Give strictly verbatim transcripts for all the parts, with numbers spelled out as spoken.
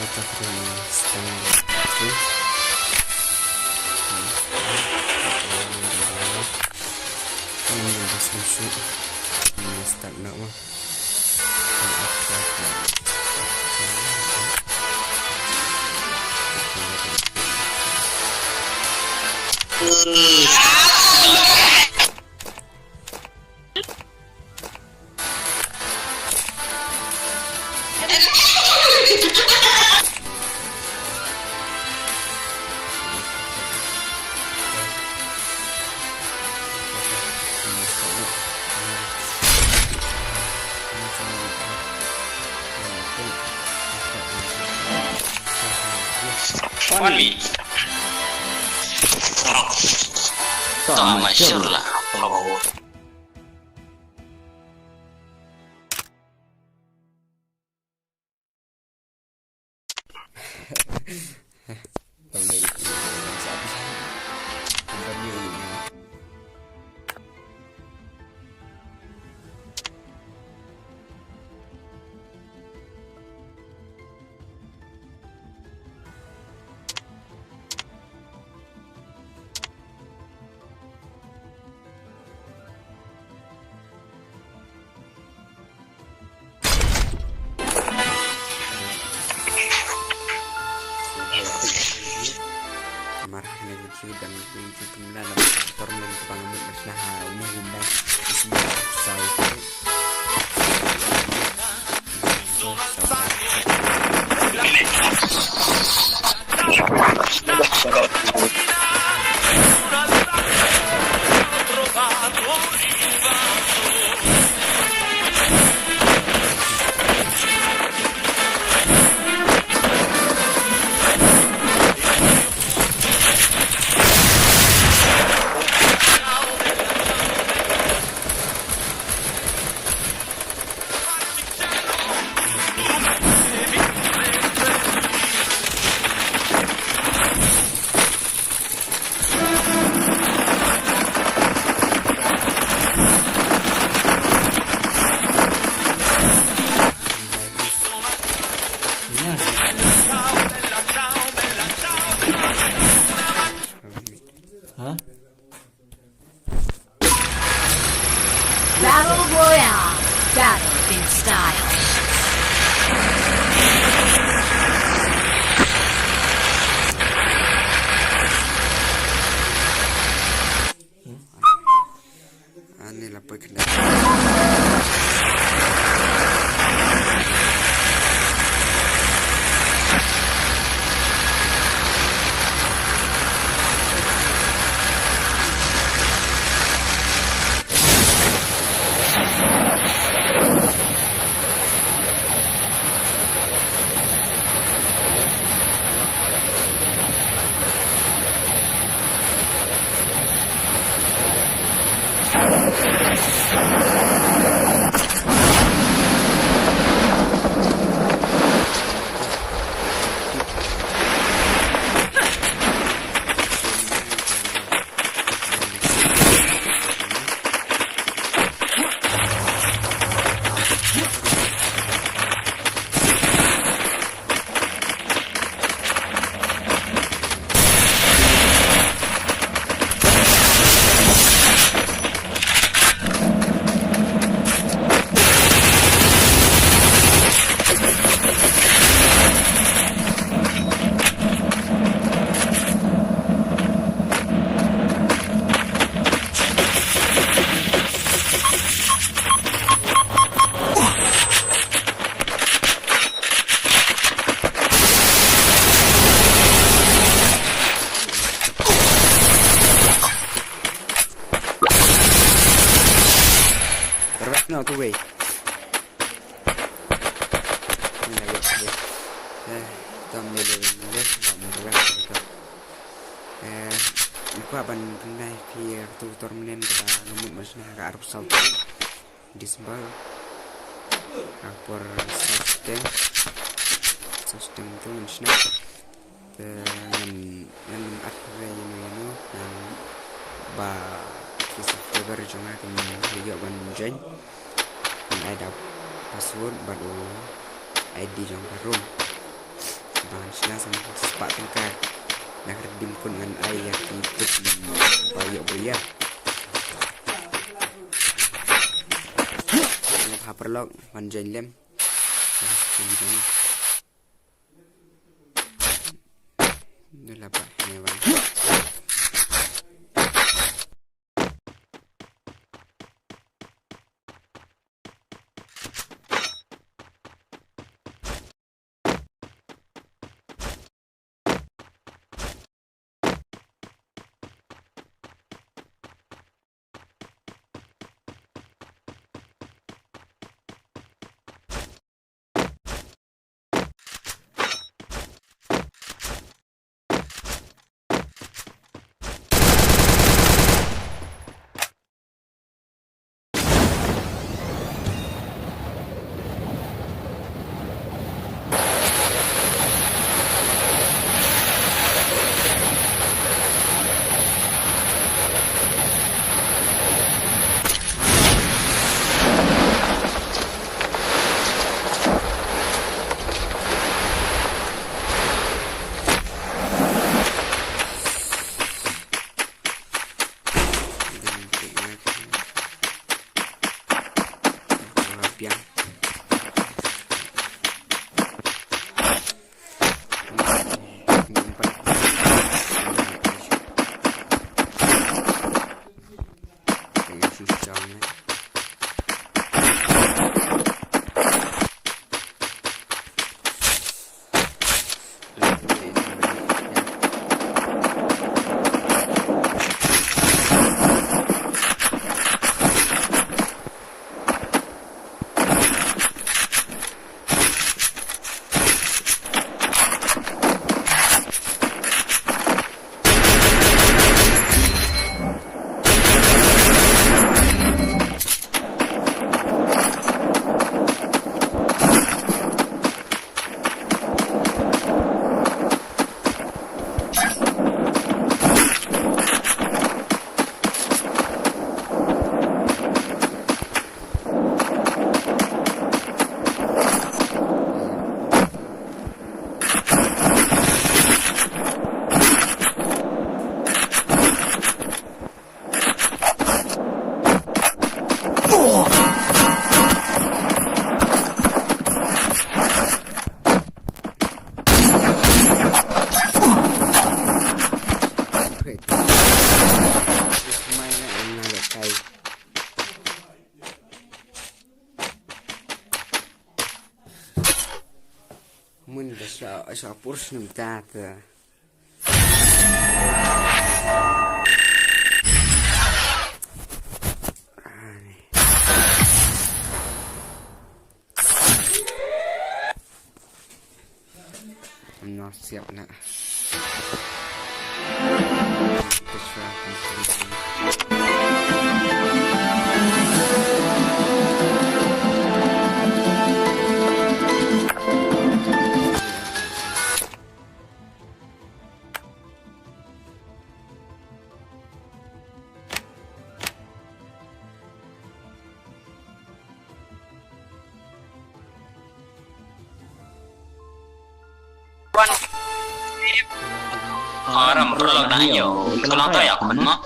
Attack ring standard. Okay. Hmm. Hmm, just shoot. Hmm, start now. Only. Tama sure lah. Mar hane video dan video pemula na tormen kebang mut masna ha umi hindai isma sai. Huh? Battle Royale. Battle in style. Ani la poi kena. Berbat no tu wei. Ni lah, ya, ya. Eh, tom ni deh, ni deh, tom ni deh, tom. Eh, ni kwah ban pynai phi, eh, tu tournament kaba ngamut masna ka arphew saw December. Ka por saw siteng. Saw siteng tu ngan shna. Te ngan, ngan at re ïano ïano nang ba ki subscriber jong nga kin ïoh ban join. Ngan ai da password bad u I D jong ka room. Sna sang spah tyngka. Nga redeem code ngan ai ïa ki tip ba ïoh ba ïa. Nga ha paralok wan join lem. Dula ba ne wan. Mun da sa sa pur snem ta ta. Ano siap na. Wan. Aram perlu na yo. Kalau tak ya aku menma.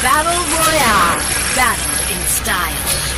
Battle Royale. Battle in style.